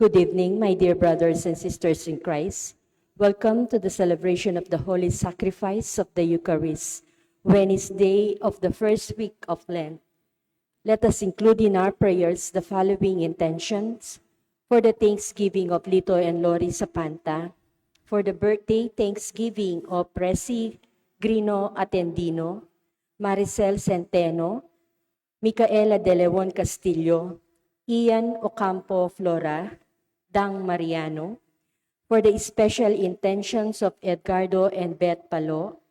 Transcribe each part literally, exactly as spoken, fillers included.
Good evening, my dear brothers and sisters in Christ. Welcome to the celebration of the Holy Sacrifice of the Eucharist, Wednesday of the first week of Lent. Let us include in our prayers the following intentions: for the thanksgiving of Lito and Lori Sapanta, for the birthday thanksgiving of Presi Grino Atendino, Maricel Centeno, Micaela de Leon Castillo, Ian Ocampo Flora, Dang Mariano, for the special intentions of Edgardo and Beth Palo,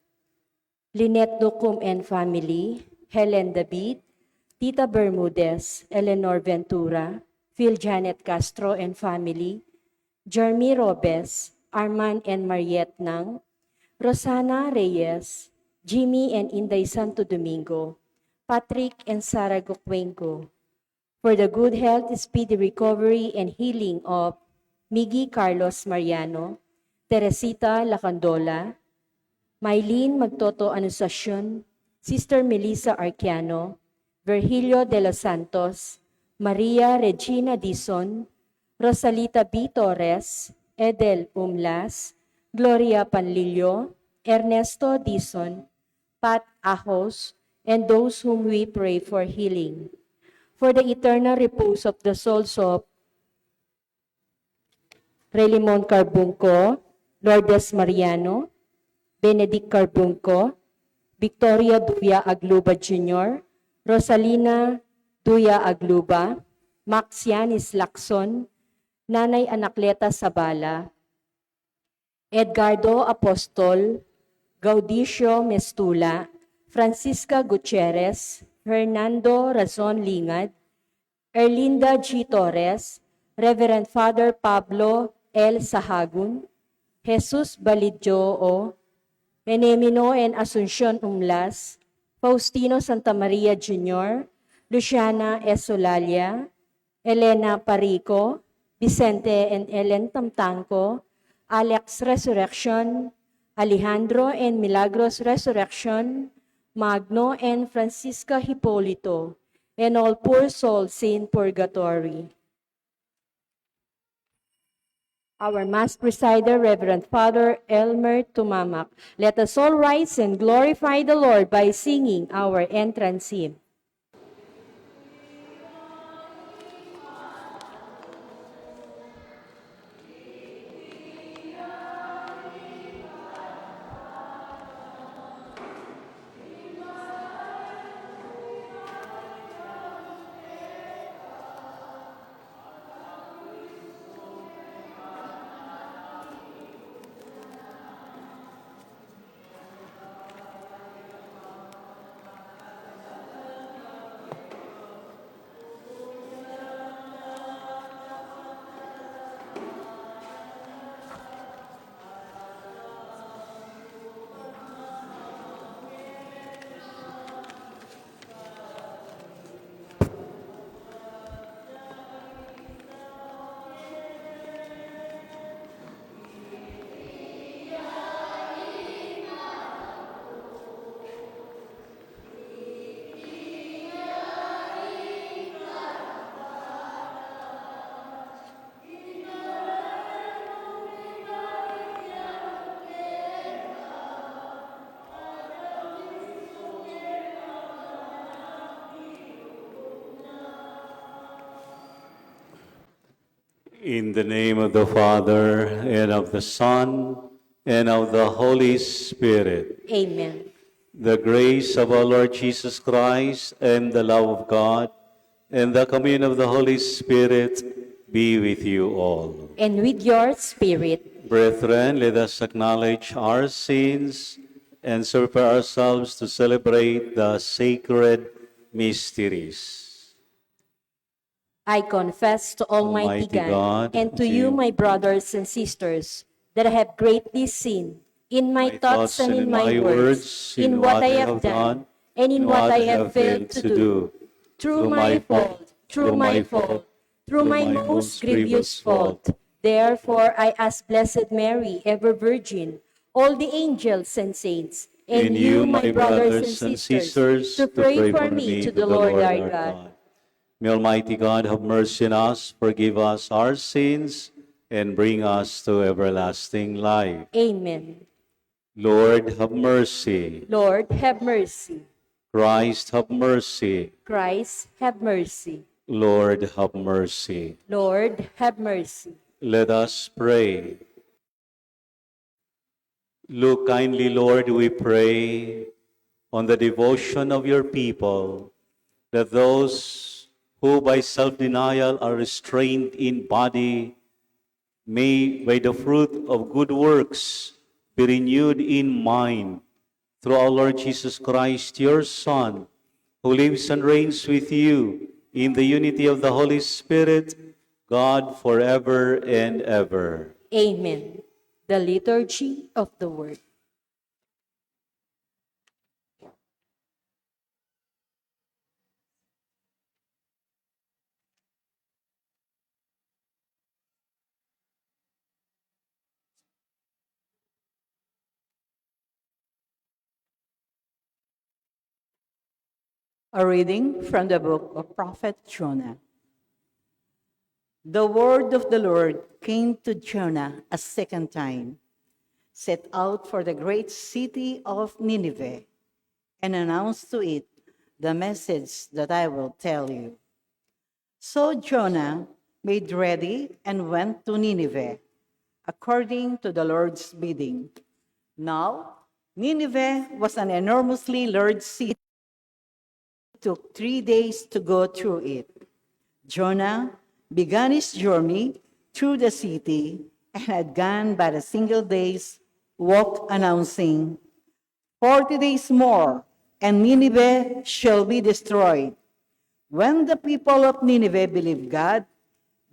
Lynette Nucum and family, Helen David, Tita Bermudez, Eleanor Ventura, Phil Janet Castro and family, Jeremy Robes, Arman and Mariette Nang, Rosana Reyes, Jimmy and Inday Santo Domingo, Patrick and Sarah Gucuenco, for the good health, speedy recovery, and healing of Miggy Carlos Mariano, Teresita Lacandola, Mylene Magtoto Anunciacion, Sister Melissa Arquiano, Virgilio de los Santos, Maria Regina Dizon, Rosalita B Torres, Edel Umlas, Gloria Panlilio, Ernesto Dizon, Pat Ahos, and those whom we pray for healing. For the eternal repose of the souls of Relimon Carbunco, Lourdes Mariano, Benedict Carbunco, Victoria Duya Agluba Junior, Rosalina Duya Agluba, Max Yanis Lacson, Nanay Anacleta Sabala, Edgardo Apostol, Gaudicio Mestula, Francisca Gutierrez, Fernando Razon Lingad, Erlinda G Torres, Reverend Father Pablo L Sahagun, Jesus Balidjoo, Menemino and Asuncion Umlas, Faustino Santa Maria Junior, Luciana S Olalia, Elena Parico, Vicente and Ellen Tamtangco, Alex Resurrection, Alejandro and Milagros Resurrection, Magno and Francisca Hipolito, and all poor souls in purgatory. Our Mass presider, Reverend Father Elmer Tumamak. Let us all rise and glorify the Lord by singing our entrance hymn. In the name of the Father, and of the Son, and of the Holy Spirit. Amen. The grace of our Lord Jesus Christ, and the love of God, and the communion of the Holy Spirit be with you all. And with your spirit. Brethren, let us acknowledge our sins and prepare ourselves to celebrate the sacred mysteries. I confess to Almighty Almighty God God, and to you, my brothers and sisters, that I have greatly sinned in my thoughts and in my words, in what I have done and in what I have failed to do, through my fault, through my fault, through my most grievous fault. Therefore, I ask Blessed Mary, ever Virgin, all the angels and saints, and you, my brothers and sisters, to pray for me to the Lord our God. May Almighty God have mercy on us, forgive us our sins, and bring us to everlasting life. Amen. Lord, have mercy. Lord, have mercy. Christ, have mercy. Christ, have mercy. Lord, have mercy. Lord, have mercy. Let us pray. Look kindly, Lord, we pray, on the devotion of your people, that those who by self-denial are restrained in body may, by the fruit of good works, be renewed in mind. Through our Lord Jesus Christ, your Son, who lives and reigns with you in the unity of the Holy Spirit, God, forever and ever. Amen. The Liturgy of the Word. A reading from the book of Prophet Jonah. The word of the Lord came to Jonah a second time: "Set out for the great city of Nineveh and announce to it the message that I will tell you." So Jonah made ready and went to Nineveh, according to the Lord's bidding. Now, Nineveh was an enormously large city. It took three days to go through it. Jonah began his journey through the city and had gone but a single day's walk, announcing, "Forty days more, and Nineveh shall be destroyed." When the people of Nineveh believed God,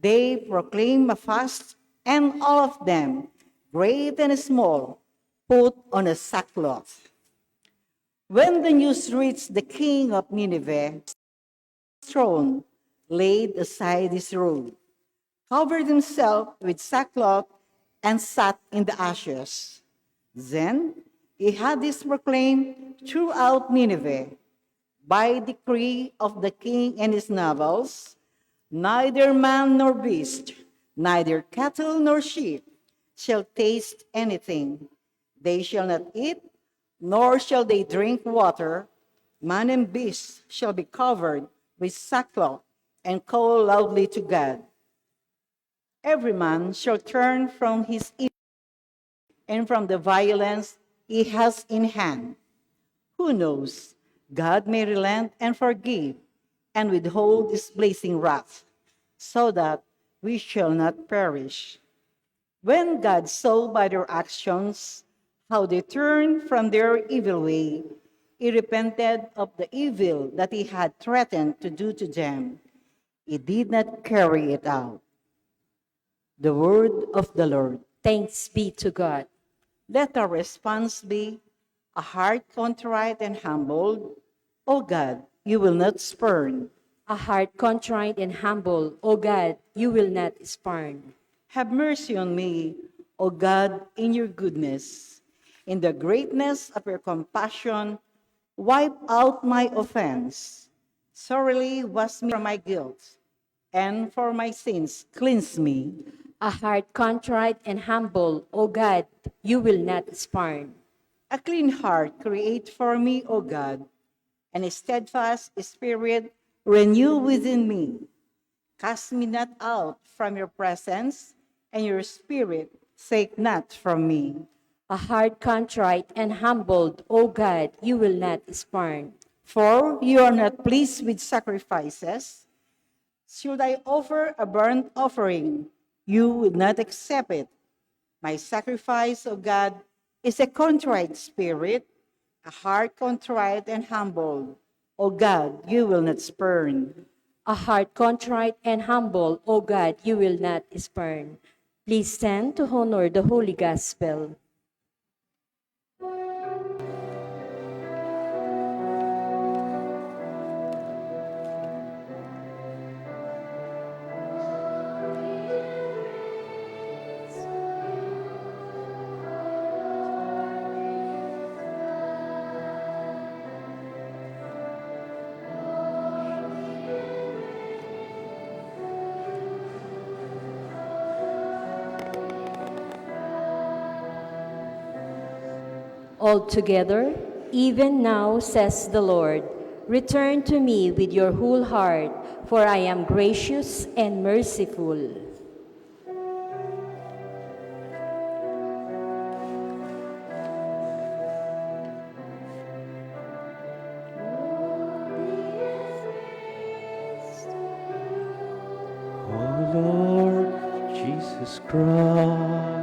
they proclaimed a fast, and all of them, great and small, put on a sackcloth. When the news reached the king of Nineveh, throne, laid aside his robe, covered himself with sackcloth, and sat in the ashes. Then he had this proclaimed throughout Nineveh: "By decree of the king and his nobles, neither man nor beast, neither cattle nor sheep, shall taste anything. They shall not eat, nor shall they drink water. Man and beast shall be covered with sackcloth and call loudly to God. Every man shall turn from his evil and from the violence he has in hand. Who knows? God may relent and forgive and withhold his blazing wrath, so that we shall not perish." When God saw by their actions how they turned from their evil way, he repented of the evil that he had threatened to do to them. He did not carry it out. The word of the Lord. Thanks be to God. Let our response be a heart contrite and humbled, O God, you will not spurn. A heart contrite and humble, O God, you will not spurn. Have mercy on me, O God, in your goodness. In the greatness of your compassion, wipe out my offense. Thoroughly wash me from my guilt, and for my sins cleanse me. A heart contrite and humble, O God, you will not spurn. A clean heart create for me, O God, and a steadfast spirit renew within me. Cast me not out from your presence, and your spirit take not from me. A heart contrite and humbled, O God, you will not spurn. For you are not pleased with sacrifices. Should I offer a burnt offering, you would not accept it. My sacrifice, O God, is a contrite spirit, a heart contrite and humble. O God, you will not spurn. A heart contrite and humble, O God, you will not spurn. Please stand to honor the Holy Gospel. Altogether, even now, says the Lord, return to me with your whole heart, for I am gracious and merciful. O Lord Jesus Christ,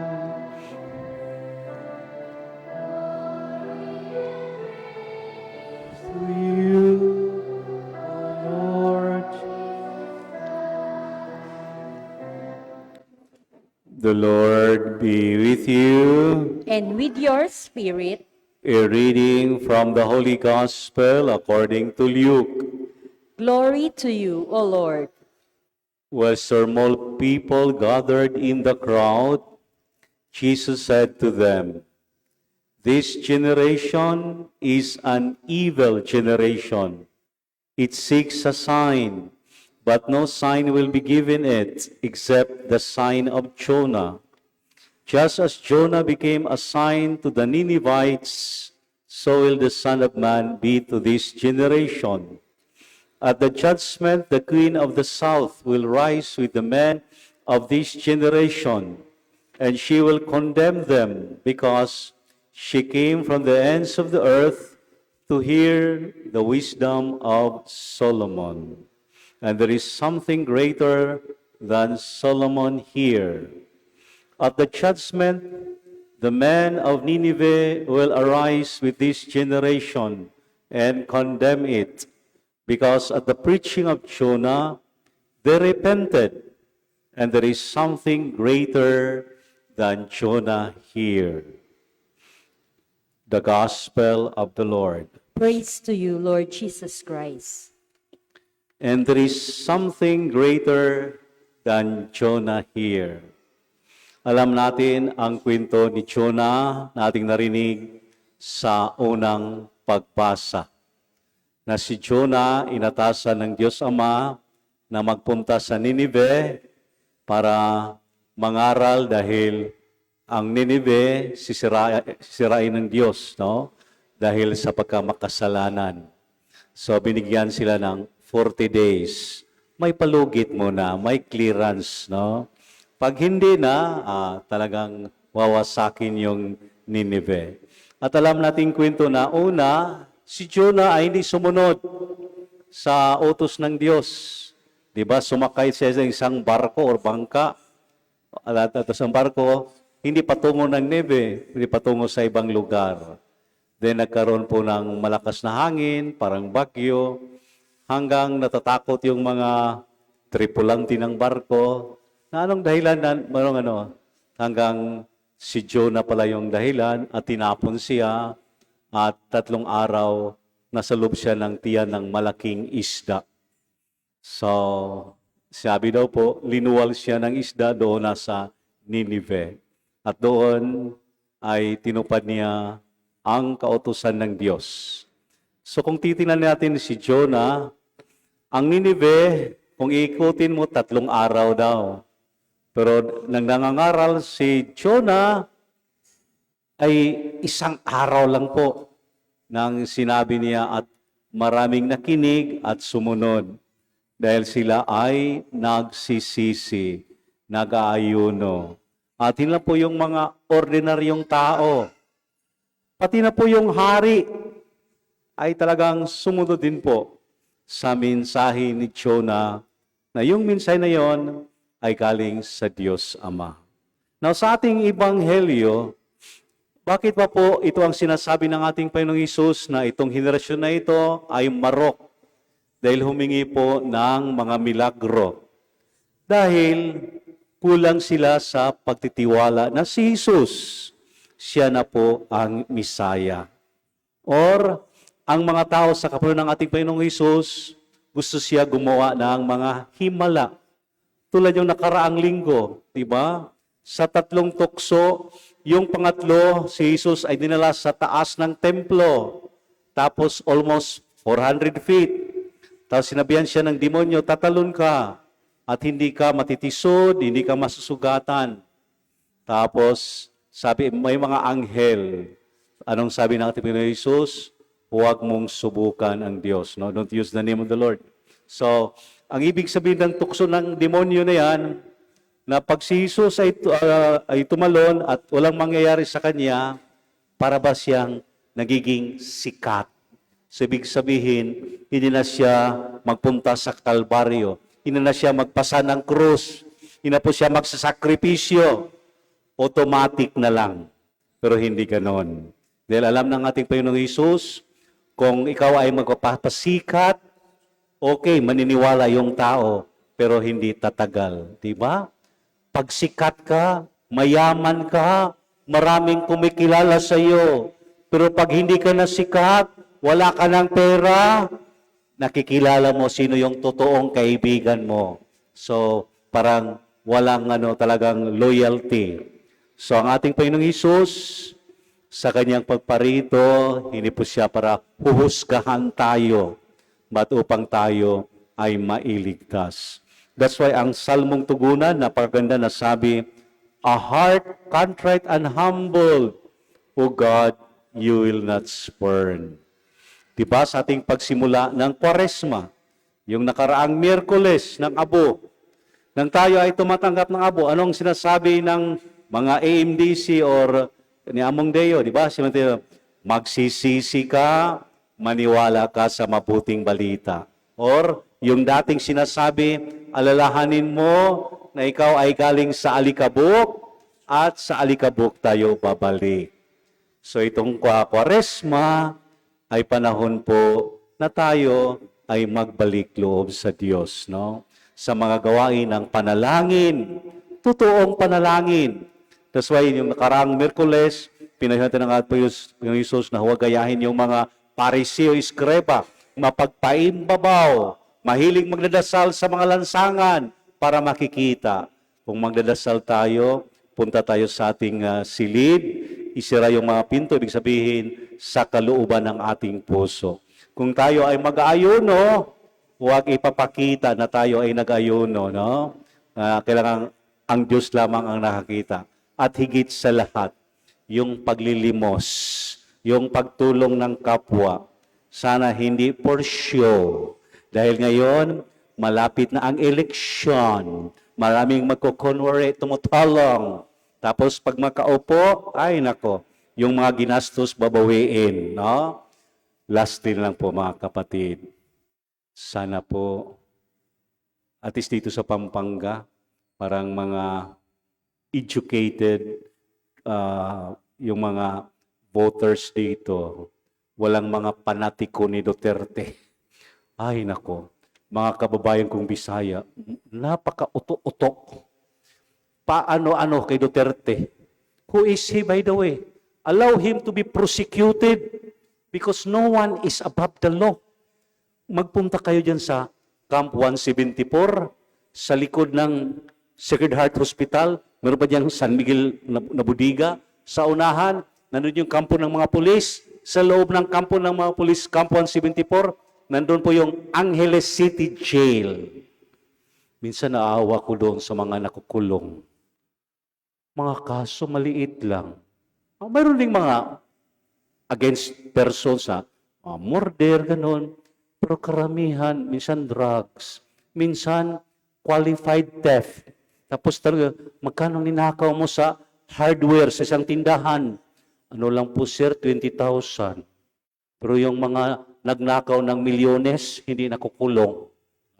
to you, O Lord Jesus. The Lord be with you. And with your spirit. A reading from the Holy Gospel according to Luke. Glory to you, O Lord. While some more people gathered in the crowd, Jesus said to them, this generation is an evil generation. It seeks a sign, but no sign will be given it except the sign of Jonah. Just as Jonah became a sign to the Ninevites, so will the Son of Man be to this generation. At the judgment, the queen of the south will rise with the men of this generation, and she will condemn them because she came from the ends of the earth to hear the wisdom of Solomon. And there is something greater than Solomon here. At the judgment, the men of Nineveh will arise with this generation and condemn it, because at the preaching of Jonah, they repented, and there is something greater than Jonah here. The Gospel of the Lord. Praise to you, Lord Jesus Christ. And there is something greater than Jonah here. Alam natin ang kwento ni Jonah na ating narinig sa unang pagbasa, na si Jonah inatasan ng Diyos Ama na magpunta sa Ninive para mangaral, dahil ang Ninive sisira-, sisirain ng Diyos, no? Dahil sa pagkamakasalanan. So, binigyan sila ng forty days. May palugit muna, may clearance, no? Pag hindi na, ah, talagang wawasakin yung Ninive. At alam natin kwento na, una, si Jonah ay hindi sumunod sa utos ng Diyos. Di ba, sumakay siya sa isang barko or bangka. At, at sa barko, hindi patungo ng Ninive, hindi patungo sa ibang lugar. Then nagkaroon po ng malakas na hangin, parang bagyo, hanggang natatakot yung mga tripulante ng barko. Na anong dahilan na, anong ano, hanggang si Jonah pala yung dahilan at tinapon siya at tatlong araw nasa loob siya ng tiyan ng malaking isda. So, sabi daw po, linuwal siya ng isda doon na sa Ninive. At doon ay tinupad niya ang kautusan ng Diyos. So, kung titingnan natin si Jonah, ang Ninive, kung iikutin mo, tatlong araw daw. Pero nang nangangaral si Jonah, ay isang araw lang po nang sinabi niya at maraming nakinig at sumunod dahil sila ay nagsisisi, nag-aayuno. At hindi lang po yung mga ordinaryong tao, pati na po yung hari ay talagang sumunod din po sa mensahe ni Jonah, na yung mensahe na yon ay galing sa Diyos Ama. Now, sa ating ebanghelyo, bakit pa po ito ang sinasabi ng ating Panginoong Hesus na itong henerasyon na ito ay marok dahil humingi po ng mga milagro? Dahil kulang sila sa pagtitiwala na si Jesus, siya na po ang Messiah. Or, ang mga tao sa kapanahon ng ating Panginoong Hesus, gusto siya gumawa ng mga himala. Tulad yung nakaraang linggo, di ba? Sa tatlong tukso, yung pangatlo, si Jesus ay dinala sa taas ng templo. Tapos almost four hundred feet. Tapos sinabihan siya ng demonyo, "Tatalon ka at hindi ka matitisod, hindi ka masusugatan." Tapos sabi, may mga anghel. Anong sabi ng ating Panginoong Jesus? "Huwag mong subukan ang Diyos." No? "Don't use the name of the Lord." So, ang ibig sabihin ng tukso ng demonyo na yan, na pag si Jesus ay, tu- ah, ay tumalon at walang mangyayari sa kanya, para ba siyang nagiging sikat? So, ibig sabihin, hindi na siya magpunta sa Kalbaryo. Hindi na siya magpasa ng krus. Hindi na po siya magsasakripisyo. Automatic na lang. Pero hindi ganon. Dahil alam ng ating Panginoong Jesus, kung ikaw ay magpapasikat, okay, maniniwala yung tao, pero hindi tatagal. Di ba? Pag sikat ka, mayaman ka, maraming kumikilala sa iyo. Pero pag hindi ka na sikat, wala ka ng pera, nakikilala mo sino yung totoong kaibigan mo. So, parang walang ano, talagang loyalty. So, ang ating Panginoong Jesus, sa kanyang pagparito, hindi po siya para huhusgahan tayo, but upang tayo ay mailigtas. That's why ang Salmong Tugunan, napakaganda na sabi, "A heart contrite and humbled, O God, you will not spurn." Diba, sa ating pagsimula ng Kwaresma, yung nakaraang Miyerkules ng Abo, nang tayo ay tumatanggap ng abo, anong sinasabi ng mga A M D C or ni Among Deo, di ba? Si Mateo, "Magsisisi ka, maniwala ka sa mabuting balita." Or, yung dating sinasabi, "Alalahanin mo na ikaw ay galing sa alikabok at sa alikabok tayo babalik." So, itong kwa-, Kwaresma ay panahon po na tayo ay magbalik loob sa Diyos, no? Sa mga gawain ng panalangin, totoong panalangin. That's why yung nakaraang Miyerkules, pinahintay ng ating Panginoong Jesus na huwag gayahin yung mga Pariseo, eskreba, mapagpaimbabaw, mahilig magdadasal sa mga lansangan para makikita. Kung magdadasal tayo, punta tayo sa ating, ah, silid, isira yung mga pinto, ibig sabihin, sa kalooban ng ating puso. Kung tayo ay mag-aayuno, huwag ipapakita na tayo ay nag-ayuno, no? Ah, kailangan ang Diyos lamang ang nakakita. At higit sa lahat, yung paglilimos, yung pagtulong ng kapwa. Sana hindi for show. Dahil ngayon, malapit na ang eleksyon. Maraming magkukunwari, tumutulong. Tapos pag makaupo, ay nako, yung mga ginastos babawiin, no? Lastly lang po, mga kapatid, sana po, at least dito sa Pampanga, parang mga educated, ah, yung mga voters dito, walang mga panatiko ni Duterte. Ay nako, mga kababayan kong Bisaya, napaka-uto-uto. Paano-ano kay Duterte? Who is he, by the way? Allow him to be prosecuted because no one is above the law. Magpunta kayo dyan sa Camp one seventy-four, sa likod ng Sacred Heart Hospital. Meron pa dyan San Miguel na, na bodega. Sa unahan, nandun yung kampo ng mga pulis. Sa loob ng kampo ng mga pulis, Camp one seventy-four, nandun po yung Angeles City Jail. Minsan naawa ko doon sa mga nakukulong. Mga kaso maliit lang. Ah, mayroon ding mga against persons, ha? Ah, murder, ganun. Pero karamihan, minsan drugs, minsan qualified theft. Tapos talaga, magkano ninakaw mo sa hardware, sa isang tindahan? Ano lang po, sir, twenty thousand. Pero yung mga nagnakaw ng milyones, hindi nakukulong.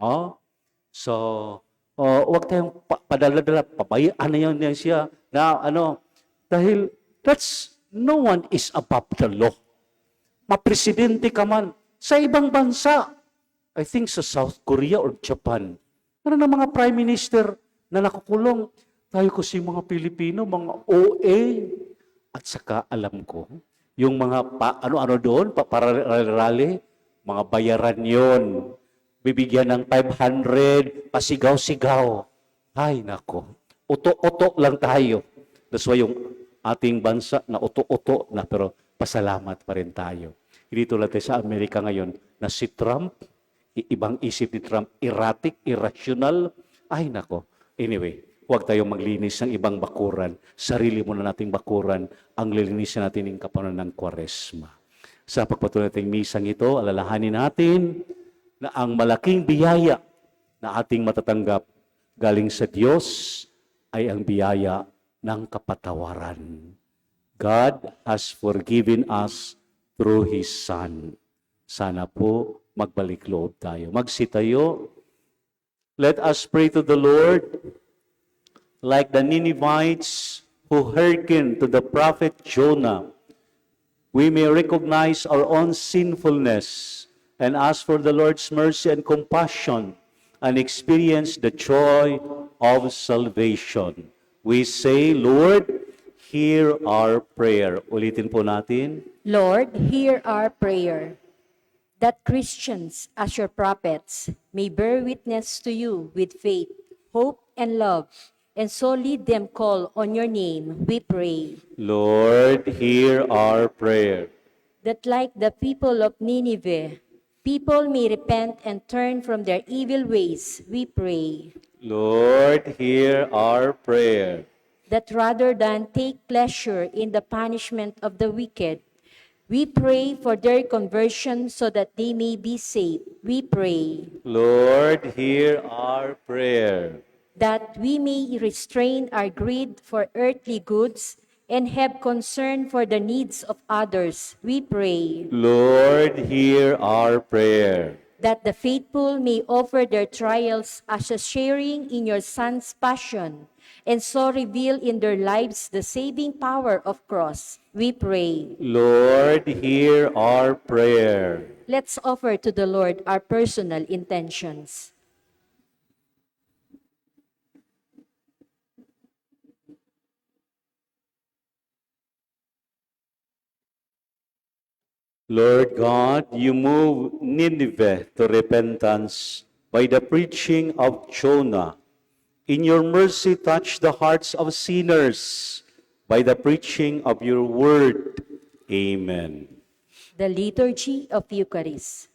No? So, oh, wag tayong pa- padala-dala, pabayaan na yan, yan siya. Na ano, dahil that's, no one is above the law. Mapresidente ka man sa ibang bansa, I think sa South Korea or Japan, meron ng mga prime minister na nakukulong. Tayo kasi mga Pilipino, mga O A. At saka alam ko, yung mga pa, ano-ano doon, pa, para rally-rally, mga bayaran yon. Bibigyan ng five hundred, pasigaw-sigaw. Ay, nako. Uto-uto lang tayo. That's why yung ating bansa na uto-uto na, pero pasalamat pa rin tayo. Hindi tulad tayo sa Amerika ngayon na si Trump, i- ibang isip ni Trump, erratic, irrational. Ay, nako. Anyway, Huwag tayong maglinis ng ibang bakuran. Sarili muna nating bakuran ang lilinisin natin ng kapanahonan ng Kwaresma. Sa pagpatuloy nating misang ito, alalahanin natin na ang malaking biyaya na ating matatanggap galing sa Diyos ay ang biyaya ng kapatawaran. God has forgiven us through His Son. Sana po magbalik loob tayo. Magsitayo. Let us pray to the Lord. Like the Ninevites who hearkened to the prophet Jonah, we may recognize our own sinfulness and ask for the Lord's mercy and compassion and experience the joy of salvation. We say, "Lord, hear our prayer." Ulitin po natin. Lord, hear our prayer. That Christians, as your prophets, may bear witness to you with faith, hope, and love, and so lead them call on your name, we pray. Lord, hear our prayer. That like the people of Nineveh, people may repent and turn from their evil ways, we pray. Lord, hear our prayer. That rather than take pleasure in the punishment of the wicked, we pray for their conversion so that they may be saved, we pray. Lord, hear our prayer. That we may restrain our greed for earthly goods and have concern for the needs of others, we pray. Lord, hear our prayer. That the faithful may offer their trials as a sharing in your Son's passion, and so reveal in their lives the saving power of cross, we pray. Lord, hear our prayer. Let's offer to the Lord our personal intentions. Lord God, you move Nineveh to repentance by the preaching of Jonah. In your mercy, touch the hearts of sinners by the preaching of your word. Amen. The Liturgy of Eucharist.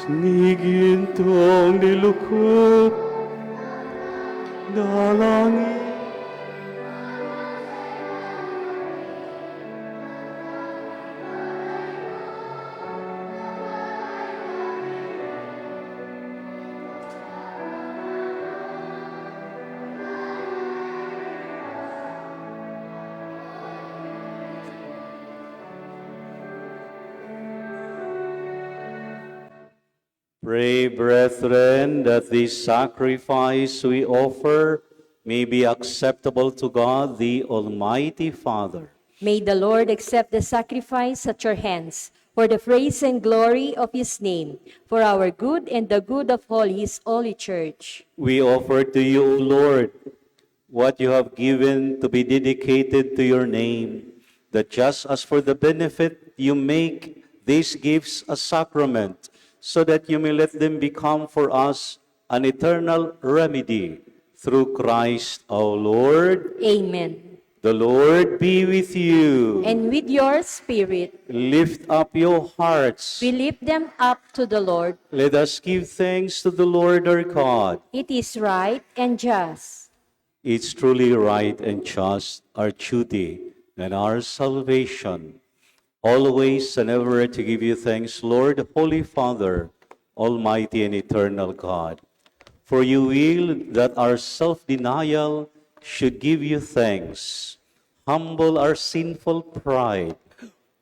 Sinigintong nilukup na langit. Pray, brethren, that this sacrifice we offer may be acceptable to God, the Almighty Father. May the Lord accept the sacrifice at your hands for the praise and glory of his name, for our good and the good of all his holy church. We offer to you, O Lord, what you have given to be dedicated to your name, that just as for the benefit you make these gifts a sacrament, so that you may let them become for us an eternal remedy, through Christ our Lord. Amen. The Lord be with you. And with your spirit. Lift up your hearts. We lift them up to the Lord. Let us give thanks to the Lord our God. It is right and just. It's truly right and just, our duty and our salvation, always and ever to give you thanks, Lord, Holy Father, Almighty and eternal God. For you will that our self-denial should give you thanks, humble our sinful pride,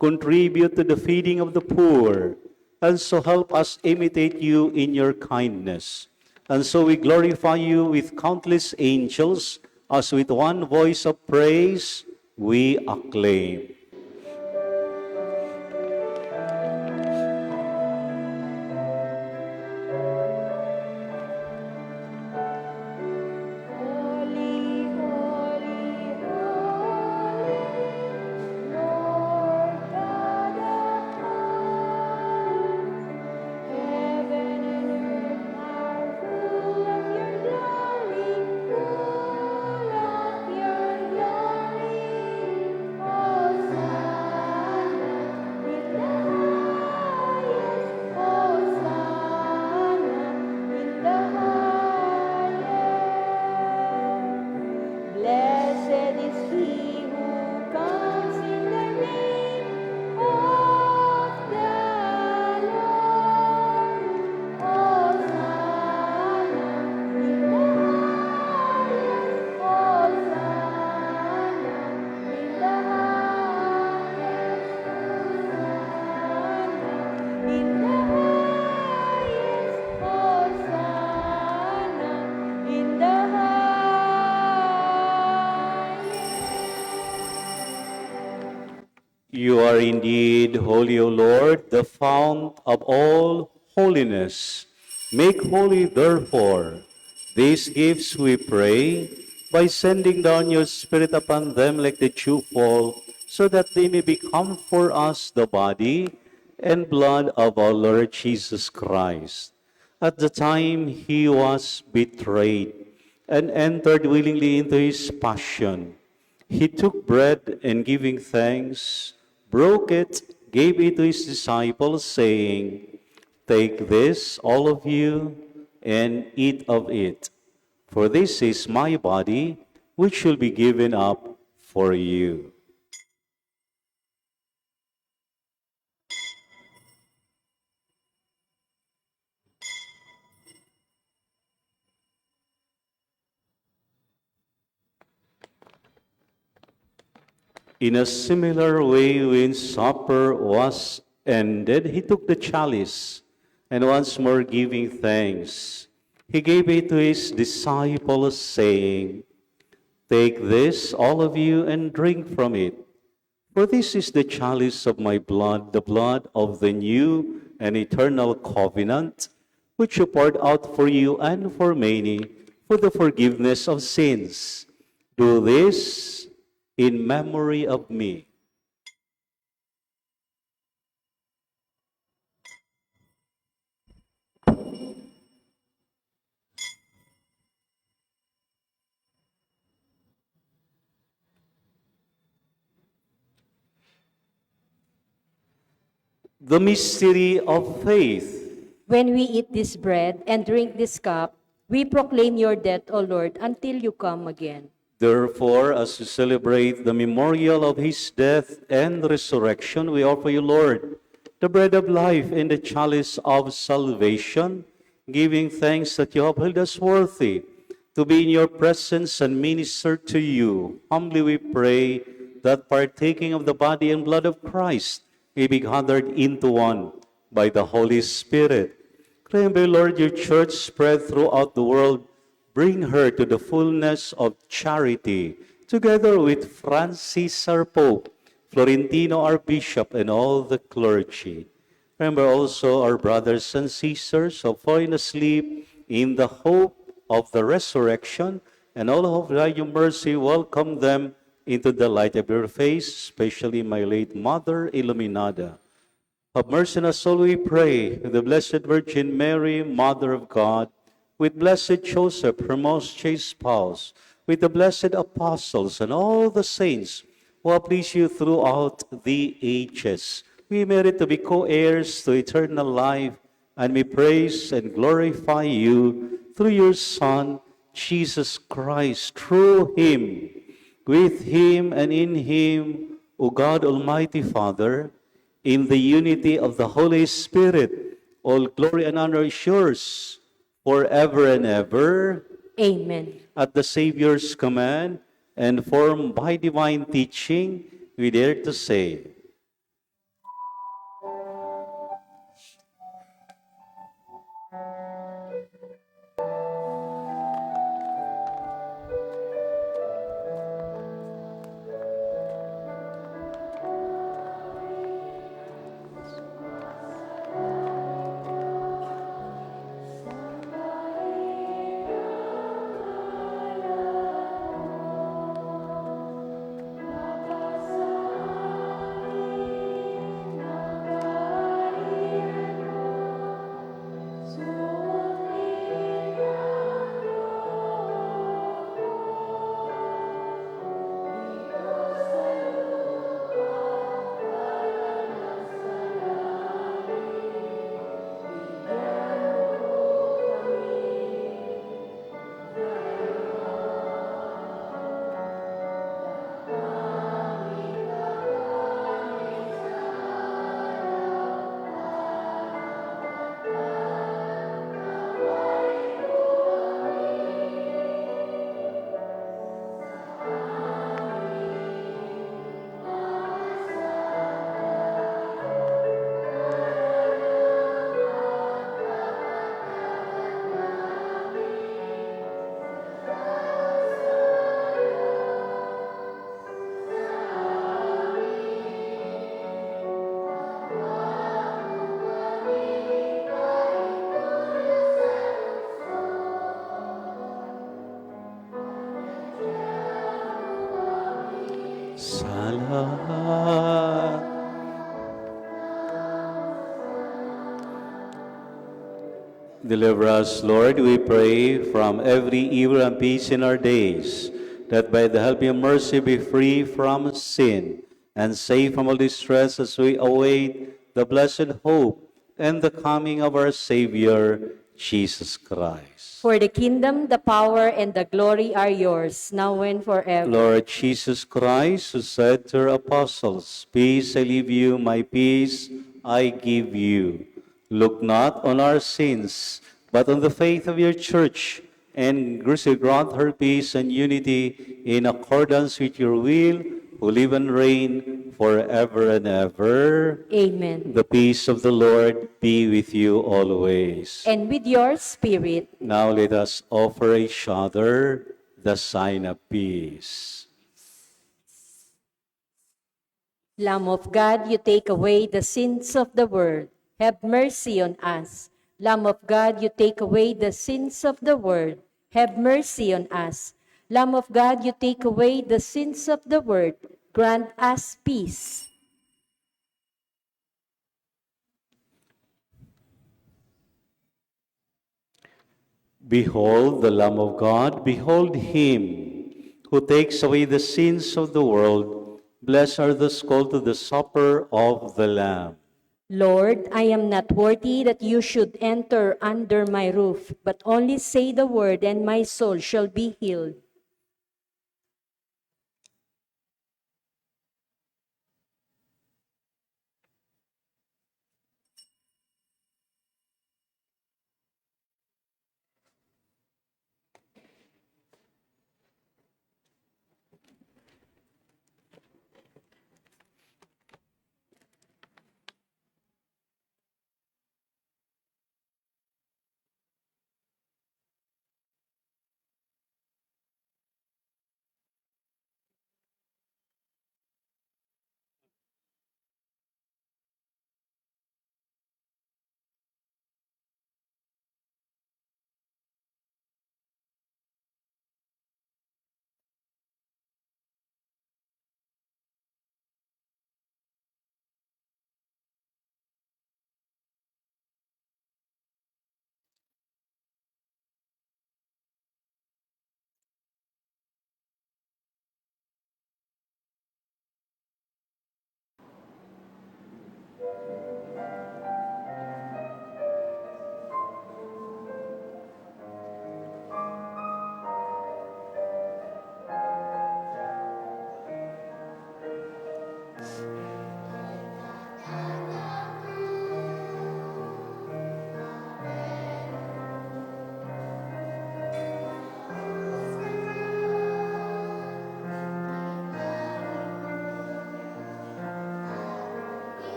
contribute to the feeding of the poor, and so help us imitate you in your kindness. And so we glorify you with countless angels, as with one voice of praise we acclaim. Holy, holy, holy, Lord God Almighty. Heaven and earth are full of your glory, full of your glory. Hosanna in the highest, Hosanna in the highest. Blessed is he who comes in the name of the Lord. Hosanna in the highest, Hosanna in the highest, Hosanna in the highest, Hosanna in the highest. You are indeed holy, O Lord, the fount of all holiness. Make holy, therefore, these gifts, we pray, by sending down your Spirit upon them like the dewfall, so that they may become for us the body and blood of our Lord Jesus Christ. At the time he was betrayed and entered willingly into his passion, he took bread and, giving thanks, broke it, gave it to his disciples, saying, "Take this, all of you, and eat of it, for this is my body, which will be given up for you." In a similar way, when supper was ended, he took the chalice, and once more giving thanks, he gave it to his disciples, saying, "Take this, all of you, and drink from it. For this is the chalice of my blood, the blood of the new and eternal covenant, which is poured out for you and for many for the forgiveness of sins. Do this in memory of me." The mystery of faith. When we eat this bread and drink this cup, we proclaim your death, O Lord, until you come again. Therefore, as we celebrate the memorial of his death and resurrection, we offer you, Lord, the bread of life and the chalice of salvation, giving thanks that you have held us worthy to be in your presence and minister to you. Humbly we pray that, partaking of the body and blood of Christ, we be gathered into one by the Holy Spirit. Remember, Lord, your church spread throughout the world. Bring her to the fullness of charity, together with Francis, our Pope, Florentino, our Bishop, and all the clergy. Remember also our brothers and sisters who have fallen asleep in the hope of the resurrection, and all who have died in your mercy, welcome them into the light of your face, especially my late mother, Iluminada. Have mercy on us all, we pray, with the Blessed Virgin Mary, Mother of God, with Blessed Joseph, her most chaste spouse, with the blessed apostles and all the saints who have pleased you throughout the ages. We merit to be co-heirs to eternal life, and we praise and glorify you through your Son, Jesus Christ. Through him, with him, and in him, O God, Almighty Father, in the unity of the Holy Spirit, all glory and honor is yours forever and ever. Amen. At the Savior's command, and formed by divine teaching, we dare to say, Salamat. Deliver us, Lord, we pray, from every evil and peace in our days, that by the help of your mercy be free from sin and safe from all distress as we await the blessed hope and the coming of our Savior, Jesus Christ. For the kingdom, the power, and the glory are yours, now and forever. Lord Jesus Christ, who said to your apostles, "Peace I leave you, my peace I give you." Look not on our sins, but on the faith of your church, and graciously grant her peace and unity in accordance with your will, who live and reign forever and ever. Amen. The peace of the Lord be with you always. And with your spirit. Now let us offer each other the sign of peace. Lamb of God, you take away the sins of the world, have mercy on us. Lamb of God, you take away the sins of the world, have mercy on us. Lamb of God, you take away the sins of the world, grant us peace. Behold the Lamb of God, behold him who takes away the sins of the world. Blessed are those called to the supper of the Lamb. Lord, I am not worthy that you should enter under my roof, but only say the word and my soul shall be healed.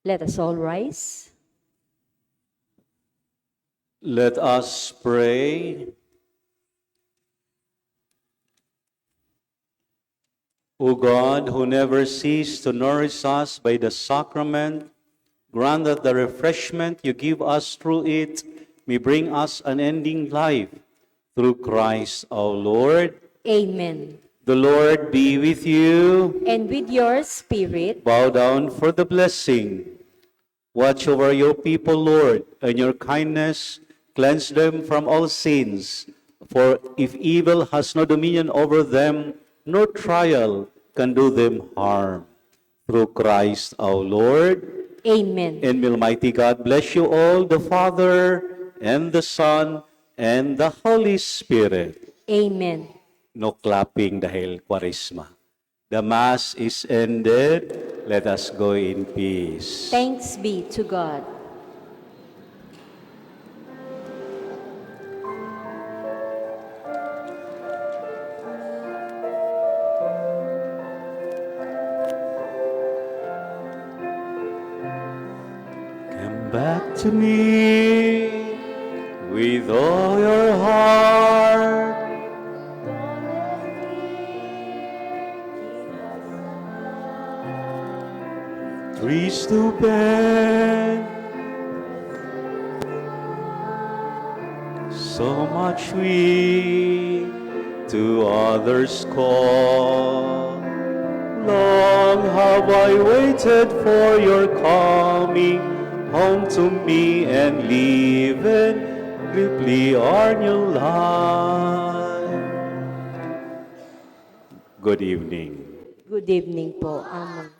Let us all rise. Let us pray. O God, who never cease to nourish us by the sacrament, grant that the refreshment you give us through it may bring us unending life. Through Christ our Lord. Amen. The Lord be with you. And with your spirit. Bow down for the blessing. Watch over your people, Lord, and your kindness cleanse them from all sins. For if evil has no dominion over them, no trial can do them harm. Through Christ our Lord. Amen. And may Almighty God bless you all, the Father, and the Son, and the Holy Spirit. Amen. No clapping dahil Kwaresma. The Mass is ended. Let us go in peace. Thanks be to God. Come back to me with all your heart. Please to bend. So much we to others call. Long have I waited for your coming home to me, and living gratefully our new life. Good evening. Good evening po, Among.